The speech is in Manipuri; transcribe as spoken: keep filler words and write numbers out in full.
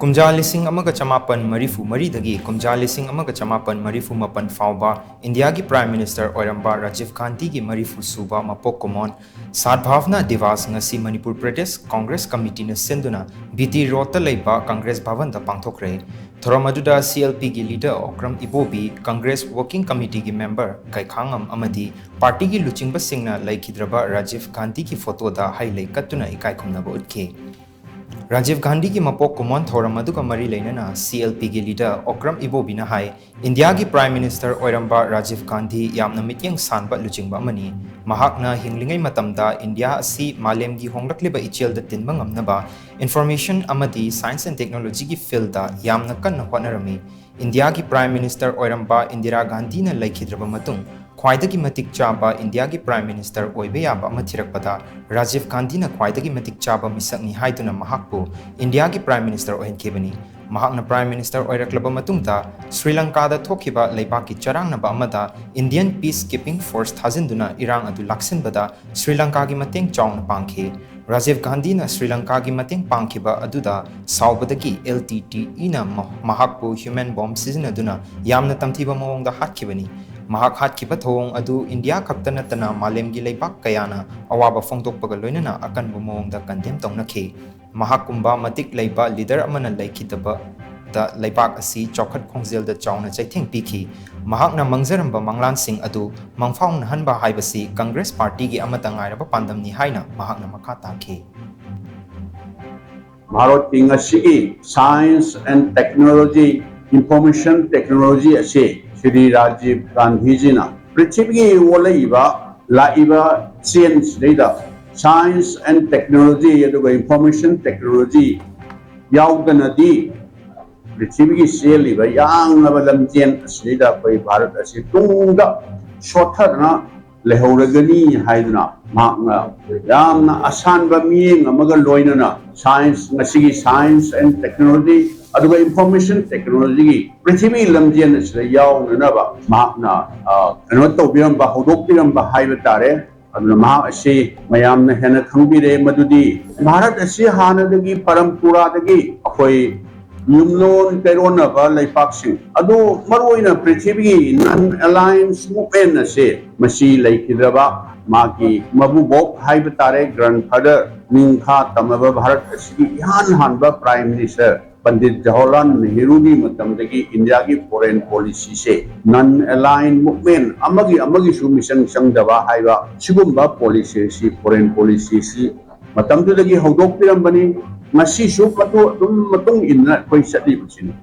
ꯀꯨꯝꯖꯥ ꯂꯤꯁꯤꯡ ꯑꯃꯒ ꯆꯃꯥꯄꯟ ꯃꯔꯤꯐꯨ ꯃꯔꯤꯗꯒꯤ ꯀꯨꯝꯖꯥ ꯂꯤꯁꯤꯡ ꯑꯃꯒ ꯆꯃꯥꯄꯟ ꯃꯔꯤꯐꯨ ꯃꯥꯄꯟ ꯐꯥꯎꯕ ꯏꯟꯗꯤꯌꯥꯒꯤ Prime Minister ꯑꯣꯏꯔꯝꯕ ꯔꯥꯖꯤꯚ ꯒꯥꯟꯙꯤꯒꯤ ꯃꯔꯤꯐꯨ ꯁꯨꯕ ꯃꯄꯣꯛ ꯀꯨꯝꯑꯣꯟ ꯁꯥꯗꯚꯥꯕꯅꯥ ꯗꯤꯋꯥꯁ ꯉꯁꯤ ꯃꯅꯤꯄꯨꯔ ꯄ꯭ꯔꯗꯦꯁ ꯀꯪꯒ꯭ꯔꯦꯁ ꯀꯃꯤꯇꯤꯅ ꯁꯤꯟꯗꯨꯅ ꯕꯤ ꯇꯤ ꯔꯣꯗꯇ ꯂꯩꯕ ꯀꯪꯒ꯭ꯔꯦꯁ ꯚꯕꯟꯗ ꯄꯥꯡꯊꯣꯛꯈ꯭ꯔꯦ꯫ ꯊꯧꯔꯝ ꯑꯗꯨꯗ ꯁꯤ ꯑꯦꯜ ꯄꯤꯒꯤ leader ꯑꯣꯀ꯭ꯔꯝ ꯏꯕꯣꯕꯤ, ꯀꯪꯒ꯭ꯔꯦꯁ working committeeꯒꯤ member ꯒꯩꯈꯥꯉꯝ ꯑꯃꯗꯤ ꯄꯥꯔꯇꯤꯒꯤ ꯂꯨꯆꯤꯡꯕꯁꯤꯡꯅ ꯂꯩꯈꯤꯗ꯭ꯔꯕ ꯔꯥꯖꯤꯚ ꯒꯥꯟꯙꯤꯒꯤ ꯐꯣꯇꯣꯗ ꯍꯩ ꯂꯩ ꯀꯠꯇꯨꯅ ꯏꯀꯥꯏ ꯈꯨꯝꯅꯕ ꯎꯠꯈꯤ꯫ ꯔꯥꯖꯤꯚ ꯒꯥꯟꯙꯤꯒꯤ ꯃꯄꯣꯛ ꯀꯨꯝꯑꯣꯟ ꯊꯧꯔꯝ ꯑꯗꯨꯒ ꯃꯔꯤ ꯂꯩꯅꯅ ꯁꯤ ꯑꯦꯜ ꯄꯤꯒꯤ leader ꯑꯣꯀ꯭ꯔꯝ ꯏꯕꯣꯕꯤꯅ ꯍꯥꯏ, ꯏꯟꯗꯤꯌꯥꯒꯤ Prime Minister ꯑꯣꯏꯔꯝꯕ ꯔꯥꯖꯤꯚ ꯒꯥꯟꯙꯤ ꯌꯥꯝꯅ ꯃꯤꯠꯌꯦꯡ ꯁꯥꯟꯕ ꯂꯨꯆꯤꯡꯕ ꯑꯃꯅꯤ꯫ ꯃꯍꯥꯛꯅ ꯍꯤꯡꯂꯤꯉꯩ ꯃꯇꯝꯗ ꯏꯟꯗꯤꯌꯥ ꯑꯁꯤ ꯃꯥꯂꯦꯝꯒꯤ ꯍꯣꯡꯂꯛꯂꯤꯕ ꯏꯆꯦꯜꯗ ꯇꯤꯟꯕ ꯉꯝꯅꯕ information ꯑꯃꯗꯤ science and technologyꯒꯤ fieldꯗ ꯌꯥꯝꯅ ꯀꯟꯅ ꯍꯣꯠꯅꯔꯝꯃꯤ꯫ ꯏꯟꯗꯤꯌꯥꯒꯤ Prime Minister ꯑꯣꯏꯔꯝꯕ ꯏꯟꯗꯤꯔꯥ ꯒꯥꯟꯙꯤꯅ ꯂꯩꯈꯤꯗ꯭ꯔꯕ ꯃꯇꯨꯡ, ꯈ꯭ꯋꯥꯏꯗꯒꯤ ꯃꯇꯤꯛ ꯆꯥꯕ ꯏꯟꯗꯤꯌꯥꯒꯤ Prime Minister ꯑꯣꯏꯕ ꯌꯥꯕ ꯑꯃ ꯊꯤꯔꯛꯄꯗ ꯔꯥꯖꯤꯚ ꯒꯥꯟꯙꯤꯅ ꯈ꯭ꯋꯥꯏꯗꯒꯤ ꯃꯇꯤꯛ ꯆꯥꯕ ꯃꯤꯁꯛꯅꯤ ꯍꯥꯏꯗꯨꯅ ꯃꯍꯥꯛꯄꯨ ꯏꯟꯗꯤꯌꯥꯒꯤ Prime Minister ꯑꯣꯏꯍꯟꯈꯤꯕꯅꯤ꯫ ꯃꯍꯥꯛꯅ Prime Minister ꯑꯣꯏꯔꯛꯂꯕ ꯃꯇꯨꯡꯗ ꯁ꯭ꯔꯤ ꯂꯪꯀꯥꯗ ꯊꯣꯛꯈꯤꯕ ꯂꯩꯕꯥꯛꯀꯤ ꯆꯔꯥꯡꯅꯕ ꯑꯃꯗ Indian Peace Keeping Force ꯊꯥꯖꯤꯟꯗꯨꯅ ꯏꯔꯥꯡ ꯑꯗꯨ ꯂꯥꯛꯁꯤꯟꯕꯗ ꯁ꯭ꯔꯤ ꯂꯪꯀꯥꯒꯤ ꯃꯇꯦꯡ ꯆꯥꯎꯅ ꯄꯥꯡꯈꯤ꯫ ꯔꯥꯖꯤꯚ ꯒꯥꯟꯙꯤꯅ ꯁ꯭ꯔꯤ ꯂꯪꯀꯥꯒꯤ ꯃꯇꯦꯡ ꯄꯥꯡꯈꯤꯕ ꯑꯗꯨꯗ ꯁꯥꯎꯕꯗꯒꯤ ꯑꯦꯜ ꯇꯤ ꯇꯤ ꯏꯅ ꯃ-, ꯃꯍꯥꯛꯄꯨ human bomb ꯁꯤꯖꯤꯟꯅꯗꯨꯅ ꯌꯥꯝꯅ ꯇꯝꯊꯤꯕ ꯃꯑꯣꯡꯗ ꯍꯥꯠꯈꯤꯕꯅꯤ꯫ ꯃꯍꯥꯛ ꯍꯥꯠꯈꯤꯕ ꯊꯧꯑꯣꯡ ꯑꯗꯨ ꯏꯟꯗꯤꯌꯥ ꯈꯛꯇ ꯅꯠꯇꯅ ꯃꯥꯂꯦꯝꯒꯤ ꯂꯩꯕꯥꯛ ꯀꯌꯥꯅ ꯑꯋꯥꯕ ꯐꯣꯡꯗꯣꯛꯄꯒ ꯂꯣꯏꯅꯅ ꯑꯀꯟꯕ ꯃꯑꯣꯡꯗ condemn ꯇꯧꯅꯈꯤ꯫ ꯃꯍꯥꯛꯀꯨꯝꯕ ꯃꯇꯤꯛ ꯂꯩꯕ leader ꯑꯃꯅ ꯂꯩꯈꯤꯗꯕꯗ ꯂꯩꯕꯥꯛ ꯑꯁꯤ ꯆꯥꯎꯈꯠ ꯈꯣꯡꯖꯦꯜꯗ ꯆꯥꯎꯅ ꯆꯩꯊꯦꯡ ꯄꯤꯈꯤ꯫ ꯃꯍꯥꯛꯅ ꯃꯪꯖꯔꯝꯕ ꯃꯪꯂꯥꯟꯁꯤꯡ ꯑꯗꯨ ꯃꯪꯐꯥꯎꯅꯍꯟꯕ ꯍꯥꯏꯕꯁꯤ ꯀꯪꯒ꯭ꯔꯦꯁ ꯄꯥꯔꯇꯤꯒꯤ ꯑꯃꯠꯇ ꯉꯥꯏꯔꯕ ꯄꯥꯟꯗꯝꯅꯤ ꯍꯥꯏꯅ ꯃꯍꯥꯛꯅ ꯃꯈꯥ ꯇꯥꯈꯤ꯫ ꯚꯥꯔꯠꯀꯤ ꯉꯁꯤꯒꯤ science and technology, information technology ꯑꯁꯤ ꯁ꯭ꯔꯤ ꯔꯥꯖꯤꯚ ꯒꯥꯟꯙꯤꯖꯤꯅ ꯄ꯭ꯔꯤꯊꯤꯕꯤꯒꯤ ꯑꯣꯜꯂꯛꯏꯕ, ꯂꯥꯛꯏꯕ changeꯁꯤꯗꯩꯗ science and technology ꯑꯗꯨꯒ information technology ꯌꯥꯎꯗꯅꯗꯤ ꯄ꯭ꯔꯤꯊꯤꯕꯤꯒꯤ ꯆꯦꯜꯂꯤꯕ ꯌꯥꯡꯂꯕ ꯂꯝꯖꯦꯟ ꯑꯁꯤꯗꯩꯗ ꯑꯩꯈꯣꯏ ꯚꯥꯔꯠ ꯑꯁꯤ ꯇꯨꯡꯗ ꯁꯣꯠꯊꯗꯅ ꯂꯩꯍꯧꯔꯒꯅꯤ ꯍꯥꯏꯗꯨꯅ ꯃꯍꯥꯛꯅ ꯌꯥꯝꯅ ꯑꯁꯥꯟꯕ ꯃꯤꯠꯌꯦꯡ ꯑꯃꯒ ꯂꯣꯏꯅꯅ science, ꯉꯁꯤꯒꯤ science and technology ꯑꯗꯨꯒ information technologyꯒꯤ ꯄ꯭ꯔꯤꯊꯤꯕꯤ ꯂꯝꯖꯦꯟ ꯑꯁꯤꯗ ꯌꯥꯎꯅꯅꯕ ꯃꯍꯥꯛꯅ, ꯑ, ꯀꯩꯅꯣ ꯇꯧꯕꯤꯔꯝꯕ, ꯍꯧꯗꯣꯛꯄꯤꯔꯝꯕ ꯍꯥꯏꯕ ꯇꯥꯔꯦ꯫ ꯑꯗꯨꯅ ꯃꯍꯥꯛ ꯑꯁꯤ ꯃꯌꯥꯝꯅ ꯍꯦꯟꯅ ꯈꯪꯕꯤꯔꯦ, ꯃꯗꯨꯗꯤ ꯚꯥꯔꯠ ꯑꯁꯤ ꯍꯥꯟꯅꯗꯒꯤ ꯄꯔꯝꯄꯨꯔꯥꯗꯒꯤ ꯑꯩꯈꯣꯏ ꯌꯨꯝꯂꯣꯟ ꯀꯩꯔꯣꯟꯅꯕ ꯂꯩꯄꯥꯛꯁꯤꯡ ꯑꯗꯨ, ꯃꯔꯨꯑꯣꯏꯅ ꯄ꯭ꯔꯤꯊꯤꯕꯤꯒꯤ non aligned movement ꯑꯁꯦ, ꯃꯁꯤ ꯂꯩꯈꯤꯗ꯭ꯔꯕ ꯃꯥꯒꯤ ꯃꯕꯨꯕꯣꯛ ꯍꯥꯏꯕ ꯇꯥꯔꯦ, grandfather, ꯅꯤꯡꯈꯥ ꯇꯝꯃꯕ ꯚꯥꯔꯠ ꯑꯁꯤꯒꯤ ꯏꯍꯥꯟ ꯍꯥꯟꯕ Prime Minister ꯄꯟꯗꯤꯠ ꯖꯋꯥꯍꯔꯂꯥꯜ ꯅꯦꯍꯔꯨꯒꯤ ꯃꯇꯝꯗꯒꯤ ꯏꯟꯗꯤꯌꯥꯒꯤ foreign policy ꯁꯦ non aligned movement, ꯑꯃꯒꯤ ꯑꯃꯒꯤꯁꯨ ꯃꯤꯆꯪ ꯆꯪꯗꯕ ꯍꯥꯏꯕ ꯁꯤꯒꯨꯝꯕ policy ꯁꯤ, foreign policy ꯁꯤ ꯃꯇꯝꯗꯨꯗꯒꯤ ꯍꯧꯗꯣꯛꯄꯤꯔꯝꯕꯅꯤ꯫ ꯉꯁꯤꯁꯨ ꯃꯗꯨ ꯑꯗꯨꯝ ꯃꯇꯨꯡ ꯏꯟꯅ ꯑꯩꯈꯣꯏ ꯆꯠꯂꯤꯕꯁꯤꯅꯤ꯫